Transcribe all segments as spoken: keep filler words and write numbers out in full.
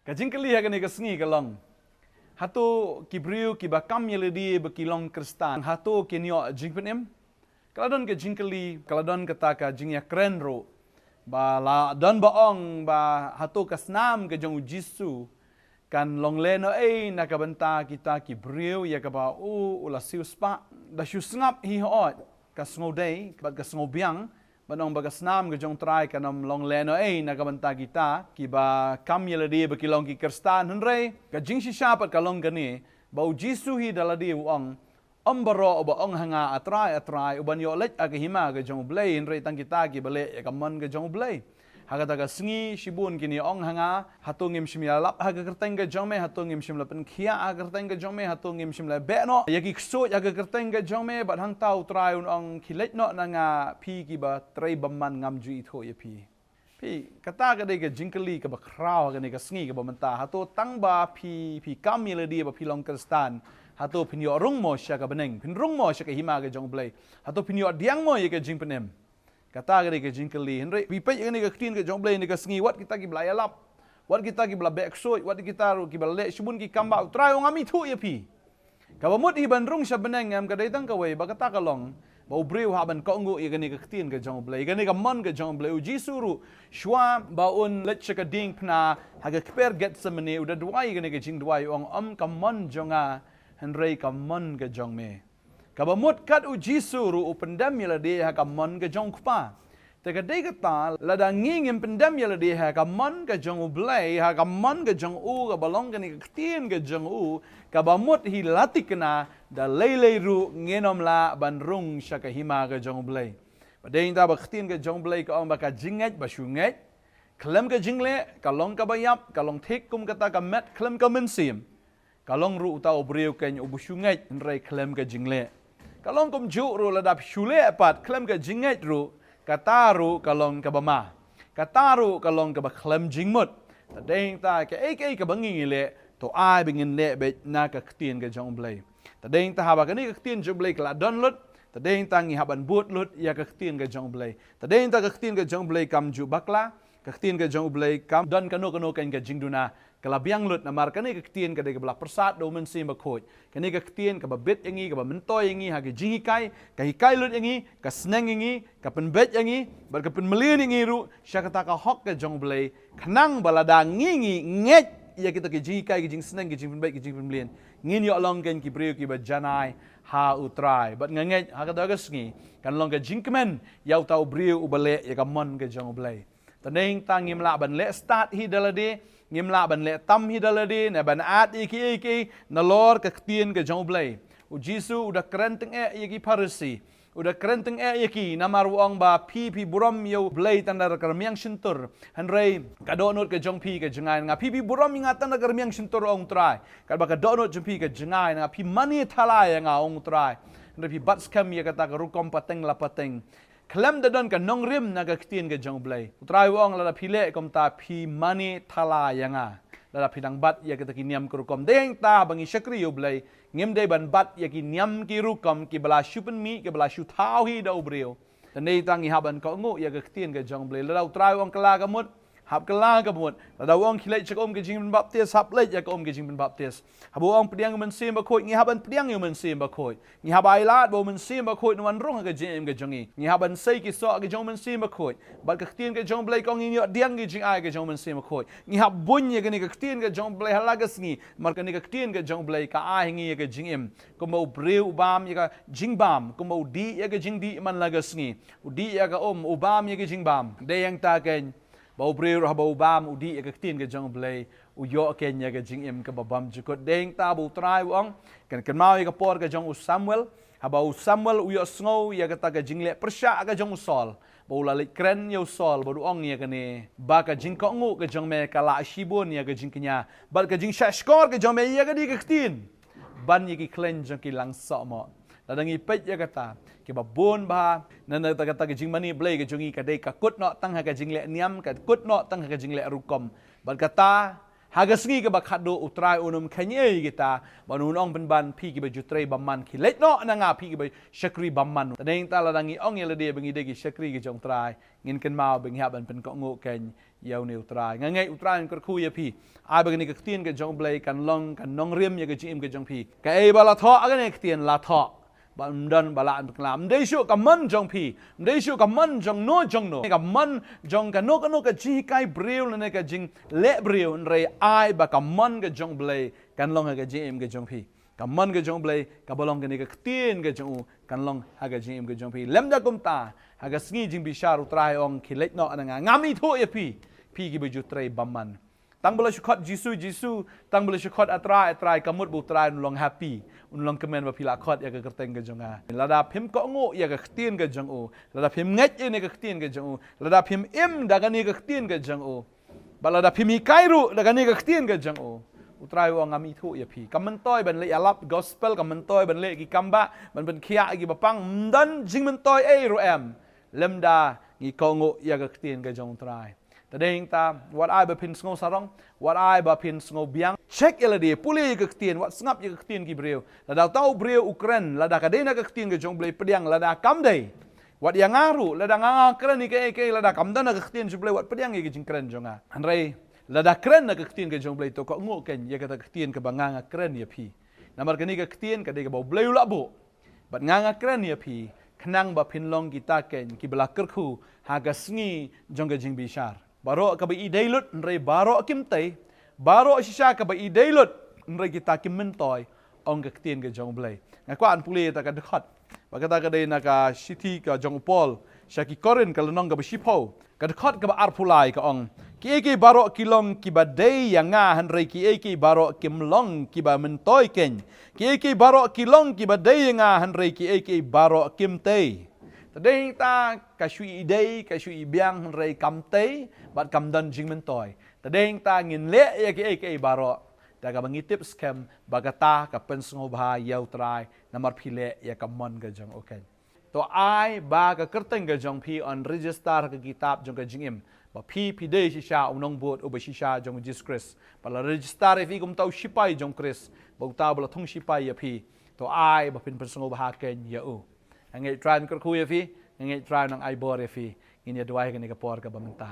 Ka jingkylli ha kane ka sngi ka long, hato ki briew kiba kam ïa lade ba ki long Khristan, hato kin ïoh jingpynim? Ka la don ka jingkylli, ka la don kata ka jingïakren ruh, ba la don ba ong ba hato ka snam ka jong u Jisu kan long lehnohei na ka bynta kita ki briew ïa kaba u, u la siewspah. Da shu sngap hi hooid, ka sngewdei bad ka sngewbiang, ban ong ba ka snam ka jong u Trai kan ym long lehnohei na ka bynta kita kiba kam ïa lade ba ki long ki Khristan. Hynrei ka jingshisha pat ka long kane, ba u Jisu hi da lade u ong, ym baroh uba ong ha nga, A Trai, A Trai, u ban ïoh leit ha ka hima ka jong u Blei, hynrei tang kita kiba leh ïa ka mon ka jong u Blei. Ha kata ka sngi shibun kin ïa ong ha nga, hato ngim shym ïalap ha ka kyrteng ka jong me, hato ngim shym la pynkhiah ha ka kyrteng ka jong me, hato ngim shym la beh noh ïa ki ksuid ha ka kyrteng ka jong me? Bad hangta u Trai un ong, khie leit noh na nga, phi kiba trei bymman, ngam ju ithuh ïa phi. Phi, kata ka dei ka jingkylli kaba khraw ha kane ka sngi kaba mynta. Hato tang ba phi, phi kam ïa lade ba phi long Khristan, hato phin ïoh rung mo sha ka bneng, phin rung mo sha ka hima ka jong u Blei? Hato phin ïoh diang mo ïa ka jingpynim? Kata ka dei ka jingkylli. Hynrei phi peit ïa kane ka ktien ka jong u Blei ha kane ka sngi, wat kita kiba la ïalap, wat kita kiba la beh ksuid, wat kita ruh kiba la leh shibun ki kam, ba u Trai u ong, ngam ithuh ïa phi. Kaba mut hi ban rung sha bneng em, ka dei tang kawei, ba kata ka long ba u briew u hap ban kohnguh ïa kane ka ktien ka jong u Blei, ïa kane ka mon ka jong u Blei. U Jisu ruh, shuwa ba un leit sha ka diengphna ha ka kper Gethsemane, u da duwai ïa kane ka jingduwai, u ong, ym ka mon jong nga, hynrei ka mon ka jong me. Kaba mut kat u Jisu ruh u pyndem ïa lade ha ka mon ka jong u Kpa. Te ka dei kata, lada ngi ngim pyndem ïa lade ha ka mon ka jong u Blei, ha ka mon ka jong u, kaba long kane ka ktien ka jong u, kaba mut hi la thikna, da lei lei ruh ngin ym lah ban rung sha ka hima ka jong u Blei. Ba dei nangta ba ka ktien ka jong u Blei ka ong ba ka jingngeit ba shu ngeit khlem ka jingleh ka long kaba ïap, ka long thik kum kata ka met khlem ka mynsiem. Ka long ruh uta u briew keiñ uba shu ngeit hynrei khlem ka jingleh. Ka long kumjuh ruh lada phi shu leh pat khlem ka jingngeit ruh, kata ruh ka long kaba ma. Kata ruh ka long kaba khlem jingmut. Ta dei nangta kaei kaei kaba ngi ngi leh, to ai ba ngin leh beit na ka ktien ka jong u Blei. Ta dei nangta haba kane ka ktien jong u Blei ka la don lut, ta dei nangta ngi hap ban bud lut ïa ka ktien ka jong u Blei. Ta dei nangta ka ktien ka jong u Blei kam ju bakla, ka ktien ka jong u Blei kam don kano kano keiñ ka jingduna. Ka la biang lut namar kane ka ktien ka dei kaba la pyrsad da u Mynsiem Bakhuid. Kane ka ktien kaba bit ïa ngi, kaba myntoi ïa ngi ha ka jinghikai, ka hikai lut ïa ngi, ka sneng ïa ngi, ka pynbeit ïa ngi, bad ka pynmlien ïa ngi ruh sha kata ka hok ka jong u Blei. Khnang ba lada ngi ngi ngeit ïa kita ki jinghikai, ki jingsneng, ki jingpynbeit, ki jingpynmlien, ngin ïoh long keiñ ki briew kiba janai ha u Trai. Bad nga ngeit ha kata ka sngi kan long ka jingkmen ïa uta u briew uba leh ïa ka mon ka jong u Blei. Ta dei nangta ngim lah ban leh stad hi da lade, ngim lah ban leh tam hi da lade, ne ban add ïa kiei kiei nalor ka ktien ka jong u Blei. U Jisu u da kren tyngeh ïa ki Pharisi, u da kren tyngeh ïa ki namar u ong ba phi phi burom ïa u Blei tang da ka rmiang shyntur, hynrei ka dohnud ka jong phi ka jngai na nga. Phi phi burom ïa nga tang da ka rmiang shyntur, ong u Trai, katba ka dohnud jong phi ka jngai na nga. Phi mane thala ïa nga, ong u Trai, hynrei phi bat skhem ïa kata ka rukom pateng la pateng. Khlem da don ka nongrim na ka ktien ka jong u Blei. U Trai u ong lada phi leh kumta phi mane thala ïa nga, lada phi dang bat ïa kita ki niam ki rukom. Dei nangta ba ngi shakri ïa u Blei, ngim dei ban bat ïa ki niam ki rukom kiba la shu pynmih, kiba la shu thaw hi da u briew. Ta dei nangta ngi hap ban kohnguh ïa ka ktien ka jong u Blei. Lada u Trai u ong kylla ka mut, hap kylla ka mut. Lada u ong khie leit sha ka um ka jingpynbaptis, hap leit ïa ka um ka jingpynbaptis. Haba u ong pdiang ïa u Mynsiem Bakhuid, ngi hap ban pdiang ïa u Mynsiem Bakhuid. Ngi hap ailad ba u Mynsiem Bakhuid un wan rung ha ka jingim ka jong ngi. Ngi hap ban sei ki soh ka jong u Mynsiem Bakhuid. Bad ka ktien ka jong u Blei ka ong ngin ïoh pdiang ki jingai ka jong u Mynsiem Bakhuid. Ngi hap buiñ ïa kane ka ktien ka jong u Blei ha la ka sngi. Namar kane ka ktien ka jong u Blei ka ai ha ngi ïa ka jingim. Kumba u briew u bam ïa ka jingbam, kumba u dih ïa ka jingdih man la ka sngi, u dih ïa ka um, u bam ïa ka jingbam. Dei nangta keiñ ba u briew ruh haba u bam, u dih ïa ka ktien ka jong u Blei, u ïoh keiñ ïa ka jingim kaba bymjukut. Dei nangta ba u Trai u ong, kan kynmaw ïa ka por ka jong u Samuel, haba u Samuel u ïohsngew ïa kata ka jingleh pyrshah ka jong u Saul, ba u la leit kren ïa u Saul bad u ong ïa kane, ba ka jingkohnguh ka jong me ka lah shibun ïa ka jingkñia, bad ka jingshahshkor ka jong me ïa kane ka ktien ban ïa ki khleiñ jong ki langsohmoh. Lada ngi peit ïa kata, kiba bun bha na kata, kata ka jingmane Blei ka jong ngi ka dei ka kut noh tang ha ka jingleh niam, ka kut noh tang ha ka jingleh rukom. Bad kata Ha ka sngi kaba khadduh U Trai un ym kheiñ ei ïa kita, ba un ong pynban, phi kiba ju trei bymman, khie leit noh na nga phi kiba shakri bymman. Tadei ta lada ngi ong ïa lade ba ngi dei ki shakri ki jong U Trai, ngin kynmaw ba ngi hap ban pynkohnguh kein ïa une U Trai. Nga ngeit U Trai un kyrkhu ïa phi. Ai ba kane ka ktien ka jong U Blei kan long ka nongrim ïa ka jingim ka jong phi. Kaei ba la thoh ha kane ka ktien la thoh. Ba ym don ba lah ban pynkylla. Ym dei shuh ka mon jong phi. Ym dei shuh ka mon jong no jong no. Ka mon jong kano kano ka jinghikai briew lane ka jingleh briew, hynrei ai ba ka mon ka jong U Blei kan long ha ka jingim ka jong phi. Ka mon ka jong U Blei kaba long kane ka ktien ka jong u kan long ha ka jingim ka jong phi. Lymda kumta, ha ka sngi jingbishar U Trai ong, khie leit noh na nga, ngam ithuh ïa phi, phi kiba ju trei bymman. Tang ba la shu khot Jisu, Jisu, tang ba la shu khot A Trai, A Trai, ka mut ba U Trai un long happy, un long kmen ba phi la khot ïa ka kyrteng ka jong nga. Lada phim kohnguh ïa ka ktien ka jong u, lada phim ngeit ïa kane ka ktien ka jong u, lada phim im da kane ka ktien ka jong u, bad lada phim hikai ruh da kane ka ktien ka jong u, U Trai u ong, ngam ithuh ïa phi. Kam myntoi ban leh ïalap gospel, kam myntoi ban leh ki kambah, ban pynkhiah ïa kiba pang, ym don jingmyntoi ei ruh em. Lymda ngi kohnguh ïa ka ktien ka jong U Trai. Tadei ta, wat ai ba phin sngew sarong, wat ai ba phin sngew biang. Check ïa lade, pule ïa ka ktien, wat sngap ïa ka ktien ki briew. Lada uta u briew u kren, lada ka dei na ka ktien ka jong U Blei, pdiang, lada kam dei, wat ïa nga ruh, lada nga nga kren ïa kaei kaei, lada kam don na ka ktien jong U Blei, wat pdiang ïa ka jingkren jong nga. Hynrei lada kren na ka ktien ka jong U Blei, to kohnguh kein ïa kata ka ktien kaba nga nga kren ïa phi. Namar kane ka ktien ka dei kaba U Blei u la buh. Bad nga nga kren ïa phi, khnang ba phin long kita kein kiba la kyrkhu ha ka sngi jong ka jingbishar. Baroh kaba ïeit dei lut, hynrei baroh kim tei. Baroh shisha kaba ïeit dei lut, hynrei kita kim myntoi, ong ka ktien ka jong U Blei. Nga kwah ban pule ïa kata ka dkhot. Ba kata ka dei na ka shithi ka jong u Paul sha ki Korinth, ka lynnong kaba shiphew, ka dkhot kaba arphew lai, ka ong, kiei kiei baroh ki long kiba dei ïa nga, hynrei kiei kiei baroh kim long kiba myntoi kein. Kiei kiei baroh ki long kiba dei ïa nga, hynrei kiei kiei baroh kim tei. Tadei ta ka shu ïeit dei, ka shu ïeit biang, hynrei kam tei bad kam don jingmyntoi. Tadei ta ngin leh ïa kiei kiei baroh da kaba ngi tip skhem ba kata ka pynsngewbha ïa U Trai, namar phi leh ïa ka mon ka jong u kein. To ai ba ka kyrteng ka jong phi yn register ha ka kitab jong ka jingim, ba phi phi dei shisha u nongbud uba shisha jong U Jisu Khrist. Ba la register ïa phi kum uta u shipai jong U Khrist, ba uta uba la thung shipai ïa phi. To ai ba phin pynsngewbha kein ïa u. Nga ngeit U Trai un kyrkhu ïa phi, nga ngeit U Trai un nang ai bor ïa phi. Ngin ïa duwai ha kane ka por kaba mynta.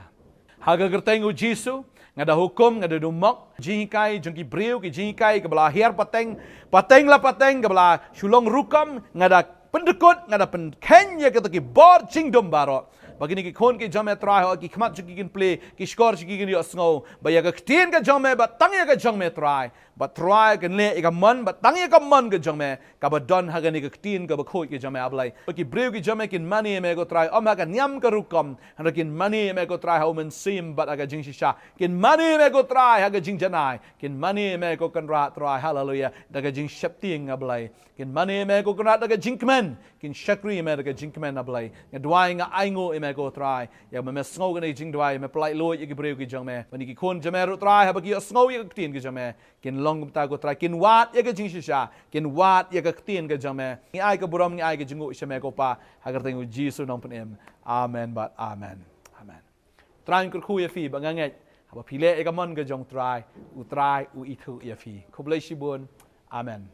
Ha ka kyrteng U Jisu, nga da hukum, nga da dumok, jinghikai jong ki briew, ki jinghikai kaba la hiar pateng, pateng la pateng, kaba la shu long rukom, nga da pyndykut, nga da pynkheiñ ïa kita ki bor jingdum baroh. Ba kine ki khun ki jong me Trai, hooid ki khmat jong ki kin plie, ki shkor jong ki kin ïohsngew, ba ïa ka ktien ka jong me, ba tang ïa ka jong me Trai. Ba Trai kin leh ïa ka mon, ba tang ïa ka mon ka jong me, kaba don ha kane ka ktien kaba khuid ka jong me, A Blei. Ba ki briew ki jong me kin mane ïa me ko Trai, ym ha ka niam ka rukom, hynrei kin mane ïa me ko Trai ha u mynsiem bad ha ka jingshisha. Kin mane ïa me ko Trai ha ka jingjanai. Kin mane ïa me ko Kynrad Trai, haleluia, da ka jingsheptieng, A Blei. Kin mane ïa me ko Kynrad da ka jingkmen. Kin shakri ïa me da ka jingkmen, A Blei. Nga duwai, nga ainguh ïa me ko Trai. Ïa ba me sngew kane ka jingduwai, me pyllait luid ïa ki briew ki jong me. Ba kine ki khun jong me ruh Trai, haba ki ïohsngew ïa ka ktien ka jong me, kin long kumta ko Trai, kin wad ïa ka jingshisha, kin wad ïa ka ktien ka jong me. Ngi ai ka burom, ngi ai ka jingnguh sha me ko Pa, ha ka kyrteng U Jisu Nongpynim. Amen bad amen. Amen. Trai un kyrkhu ïa phi, ba nga ngeit haba phi leh ïa ka mon ka jong U Trai, U Trai u ithuh ïa phi. Khublei shibun. Amen.